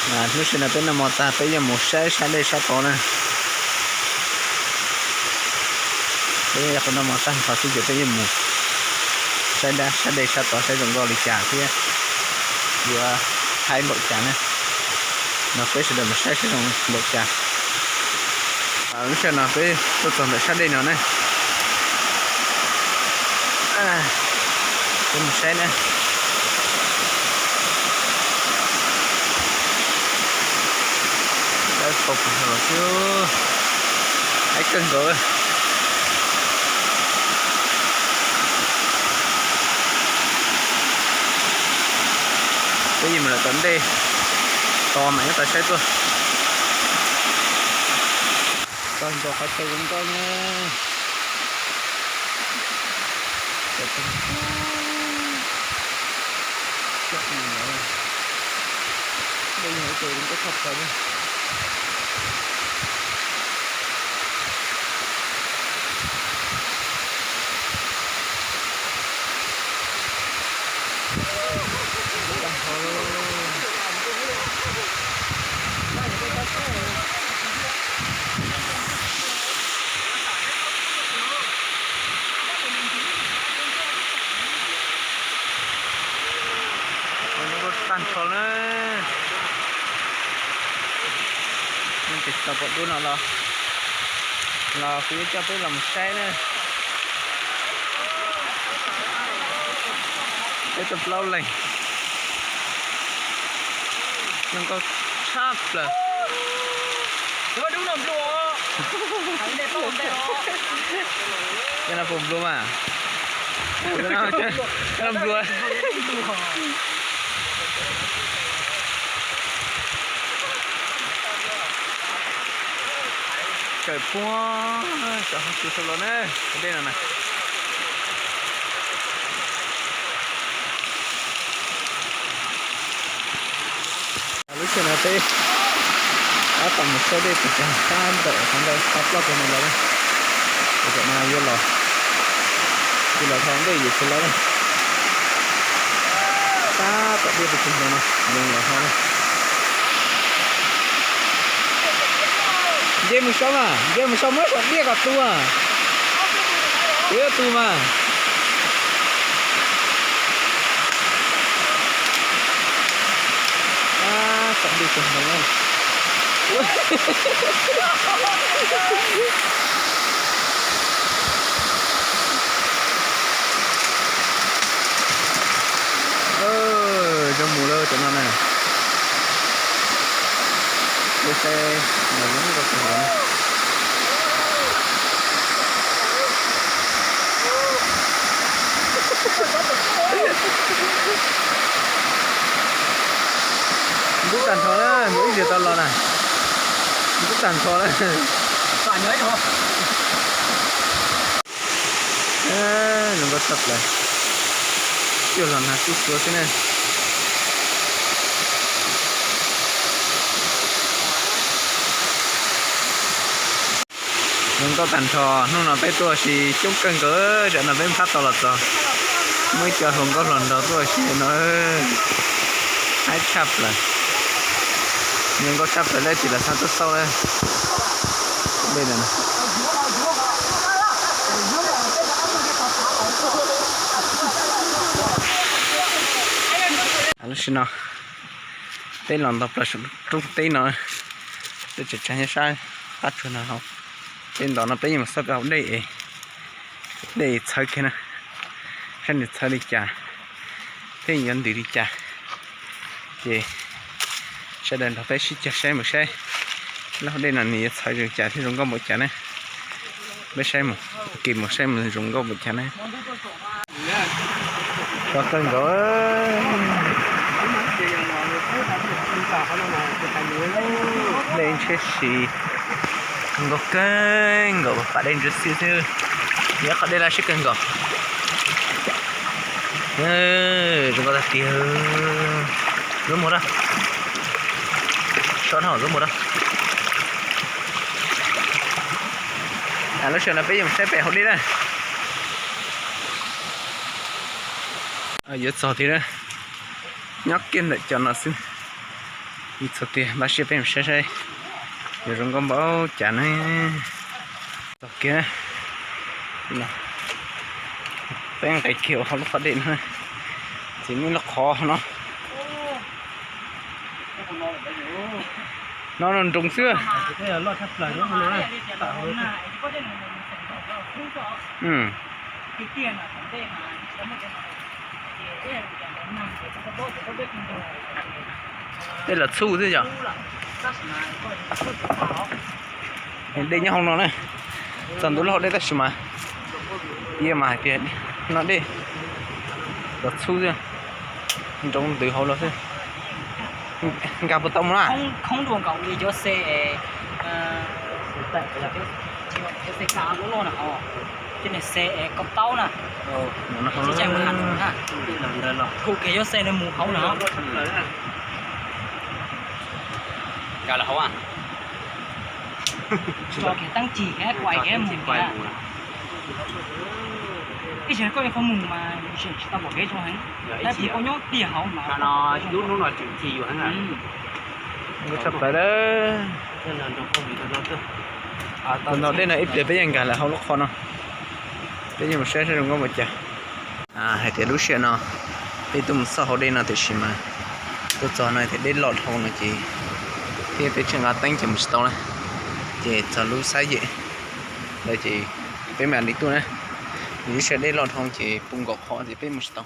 Lub sij hawm no peb noj mov tag peb yuav mus saib sab dej sab tod na. Peb noj mov tag nrho xwb ces peb yuav mus saib dab sab dej sab tod saib zoo nkauj li cas thiab yuav haib npaum cas na. No peb sawv daws mus saib saib zoo npaum cas. Lub sij hawm no peb tuaj txog ntawm sab dej no ne. Peb mus saib na. Dawb paug kawg nkaus xwb, haib kawg nkaus. Peb yeej mus lawm tom ntej, tos mam nyob tos saib tuaj. Txog ntua qhov chaw zoo nkauj na. Dej yog ib co zoo nkauj tshaj plaws li. Tag nrho na. Leej twg tau pom dub no los, los kuv yuav coj peb los mus saib na. Peb tau plaub leeg. Zoo nkauj tshaj plaws. Cov no puas nplua mas? Cov no nplua. Kawm puag saum hauv tsuas saum los na, dej no na. Lub sij hawm no peb tab tom mus saib dej puas tag sab ntawm qhov ntawd, qhov ploj pem no los na. Tam no yuav los, yuav los dhau ntej yuav tsis los na. Tab tom dej puas tag no, yuav los dhau na. Nce mus saud mas, nce mus saud muab saum diaj kom tu mas. Kuv yuav tu mas. Saum dej kawg nkaus na. Zoo mus lawm cov no na. Peb saib, ntub tag nrho na, yuav ib zaug tau los na. Ntub tag nrho na. Zoo nkauj tshaj plaws, cuag los nag xub xuav xwb ne. Zoo nkauj tag nrho, hnub no peb tuaj ua si coob kawg nkaus, tam no peb phab tau los txog, muaj ib co hluas nkauj hluas nraug tuaj ua si no, haib tshaj plaws. Zoo nkauj tshaj plaws, leej twg los xav tuaj xauj na. Lub sij hawm no peb los ntau plaws saum roob teb no, peb tseem tseg nyob sab qab tsuag no hauv. Peb ntawm no peb yeej mus xauj peb hauv dej es, dej txhawv kiag na, saib nws txhawv li cas, thiab yuav ntws li cas. Ces sawv daws nrog peb sib cav saib mus saib lub hauv dej no nws yuav txhawv zoo cas thiab zoo nkauj npaum cas ne. Peb saib mus, ua ke mus saib mus zoo nkauj npaum cas ne. Sov kawg nkaus. Dej ntshiab si, zoo nkauj kawg nkaus, pam dej ntshiab xwb xwb. Yog qhov dej laj siab kawg nkaus. Zoo nkauj tag tiag. Lub mus da, so dhau lub mus da. Lub sij hawm no peb yuav saib pem hauv dej na. Yuav txog thiab na, nyob kiag ntawm cov no xwb. Txog tiag, npaj siab peb mus saib saib yuav zoo nkauj npaum cas ne. Txog kiag, peb nqes kiag hauv lub qhov dej no, ces muaj ib lub qhov no, no nroos xwb. Dej los txhuj xwb yom. Dej nyob hauv no na, txog ntua lub hauv dej tab sis mas, yog mas hais tias no dej los txhuj xwb, nroo ntws hauv los xwb. Nkag puas tau mus na? Nkag los hauv a. Tso kiag teeb cig kiag, kuais kiag mus kiag. Ib zaug koj yuav qhov mus mas tsis tau pom kev zoo heev. Tab sis koj nyob tiag hauv mas no, lub hnub no tseem cig yus heev. Tshaj plaws. No dej no ib pliag peb yeej nkag lawm hauv lub qhov no. Peb yeej mus saib saib zoo nkauj npaum cas. Hais tias lub sij hawm no peb tuaj mus txog hauv dej no tiam sis mas tuaj txog no tias dej loj dhau no ces thiab peb tsis nqa teeb ces mus tsis tau na. Ces txog lub sab yem ntawd ces peb mam li tuaj na. Lub sij hawm dej loj dhau ces puv nkaus qhov ces peb mus tsis tau.